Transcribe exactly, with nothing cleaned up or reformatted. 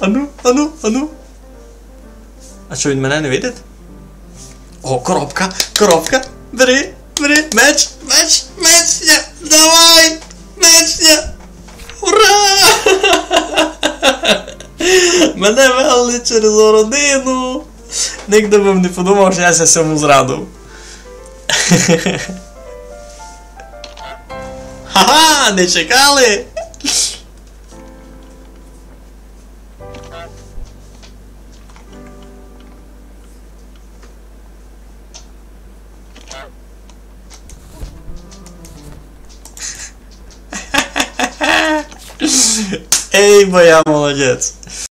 Ану, ану, ану. А што, він мене не видить? О, коробка, коробка. Бери, бери, меч, меч, меч, є, давай, меч, є. Ура! Мене вели через городину. Нигде бым не подумав, што я ся сьому зрадив. Ха-ха, не чекали? Ей, бо я молодець.